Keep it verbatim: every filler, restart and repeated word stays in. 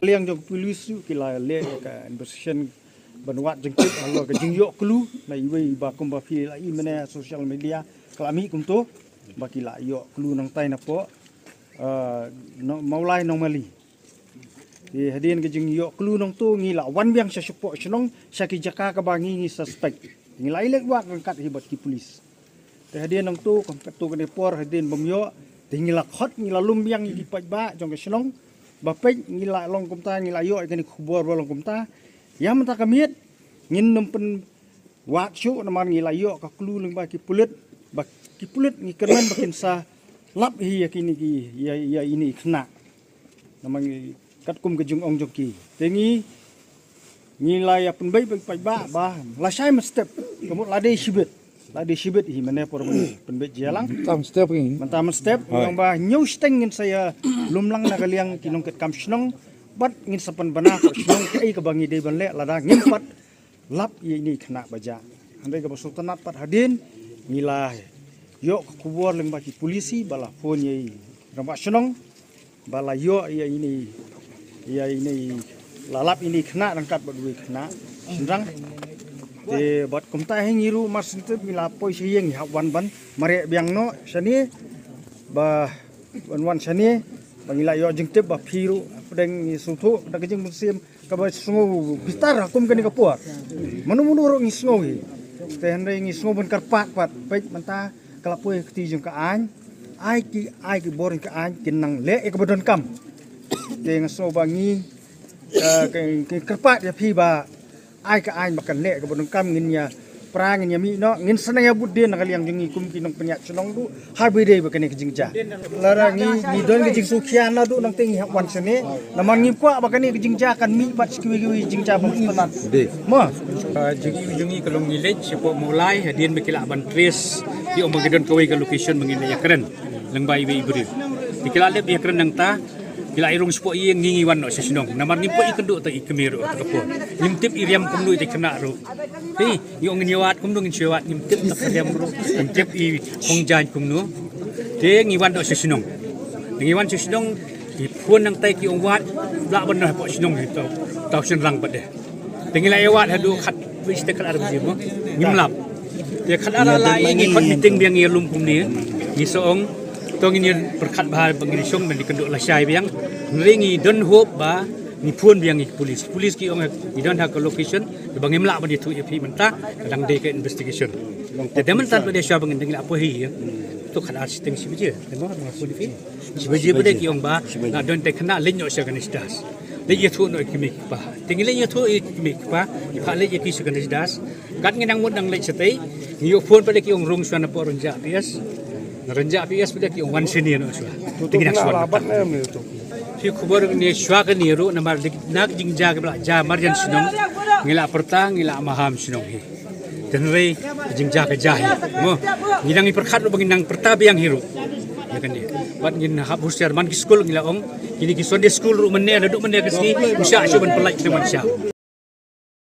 Liang jong police ruh ki la leh ïa ka investigation ban wad jingtip halor ka jingïoh clue na iwei ba kumba phi la i mynne social media ka la mih kumto ba ki la ïoh clue nangtai napoh, uh, no, Mawlai Nongmali. Te hadien ka jingïoh clue nangto ngi la wan biang sha shapoh shnong sha ki jaka kaba ngi ngi suspect. Ngi la ïaleit wad ryngkat hi bad ki police. Te hadien nangto kum katto katne por hadien bym ïoh te ngi la khot ngi la lum biang ïa ki paidbah jong ka shnong ba peit ngi la long kumta ngi la ïoh ïa kane ka khubor ba long kumta. Ïa mynta ka miet ngin nym pynwad shuh namar ngi la ïoh ka clue lyngba ki pulit ba ki pulit ngi kyrmen ba kin sa lap hi ïa kine ki ïa, ïa ine i khynnah. Namar ngi katkum ka jingong jong ki. Te ngi ngi la ïa pynbeit beit paidbah ba lashai mynstep ka mut la dei shibit. La dei shibit hi mynne por ba ngi pynbeit jia lang. Mynta mynstep ngi. Mynta mynstep ngi ong ba hynñiew shiteng ngin sa ïa lum lang na ka liang ki nongkitkam shnong bad ngin sa pynbna ka shnong kaei kaba ngi dei ban leh lada ngim pat lap ïa ine i khynnah ba jah. Hynrei kaba sngewtynnat pat hadien ngi la ïoh ka khubor lyngba ki police ba la phone ïa i rangbah shnong ba la ïoh ïa ine ïa ine la lap ine i khynnah ryngkat bad uwei i khynnah shynrang. Te bad kumta hi ngi ruh mar shen tip ngi la poi sha ïing ngi hap wan ban mareh biang noh shane ba wan wan shane ba ngi la ïoh jingtip ba phi ruh pdeng ngi sngewthuh da ka jingmynsiem kaba sngew bitar ha kum kane ka por. Mano mano ruh ngi sngew hi. Te hynrei ngi sngew ban kyrpad pat peit mynta ka la poi ha kti jong ka aiñ. Ai ki ai ki bor jong ka aiñ kin nang leh ïa kaba donkam. Te nga sngew ba ngi eh, ka, ka kyrpad ïa phi ba ai ka aiñ ba kan leh kaba donkam ngin ïa pra ngin ïa mih noh ngin sa nang ïa bud dien na ka liang jong ngi kum ki nongpynïaid shnong ruh ha ba dei ba kane ka jingjia. Lada ngi ngi don ka jingsngewkhia naduh nangta ngi hap wan shane namar ngi kwah ba kane ka jingjia kan mih bad shi kiwei kiwei jingjia ba mut. Dei. Mo. Ah, jong ngi jong ngi ka long ngi leit shapoh Mawlai hadien ba ki lah ban trace ki ong ba ki don kawei ka location ba ngin leit ïakren lyngba iwei i briew. Te ki la leit ïakren nangta ki la ïa rung shapoh ïing ngi ngi wan noh sha shnong namar ngim pat ïakynduh ta i kmie ruh ta ka por. Ngim tip i riam kumno i ta i khynnah ruh. Te ngi ong ngin ïa wad kumno ngin shu ïa wad ngim tip ta ka riam ruh ngim tip i hong jaiñ kumno. Te ngi wan noh sha shnong. Ngi wan sha shnong i phone nangta ki ong wad lah ban noh hapoh shnong hi tau tau shynrang pat de. Te ngi la ïa wad haduh khat bishte khat ar baje mo ngim lap. Te khat ar la ïa ngi khot meeting biang ïa lum kumne ngi sa ong to ngin ïa pyrkhat bha ba ngin ïa shong ban ïa kynduh lashai biang. Hynrei ngi don hope ba ngi phone biang ïa ki police. Police ki ong ngi don ha ka location ba ngim lah ban ïathuh ïa phi mynta ka dang dei ka investigation. Te de mynta ba de shuwa ba ngin dang lah poi hi ïa to khat ar shiteng shi baje. Te mo ba phone ïa phi. Shi baje ba de ki ong ba nga don te khynnah leit noh sha Ganesh Das. Leit ïathuh noh ïa ki mei ki pa. Te ngi leit ïathuh ïa ki mei ki pa. Ki pa leit ïa ki sha Ganesh Das. Kat ngi nang mut nang leit shatei. Ngi ïoh phone pat de ki ong rung shuwa na pdeng Rynjah P S. Na Rynjah P S pat de ki ong wan shane noh shuwa. Te ngi nang shuwa. Phi khubor ne shuwa kane ruh namar na ka jingjia kaba la jia marjan shnong. Ngi la pyrta ngi la maham shnong hi. Te hynrei ka jingjia ka jia hi. Mo ngi dang ngi pyrkhat ruh ba ngi nang pyrta biang hi ruh. Ïa kane. Bad ngin hap husiar man ki skul ngi la ong. Kine ki Sunday school ruh mynne naduh mynne ka sngi. Ngi shah shuh ban pynlait shuh ban shah.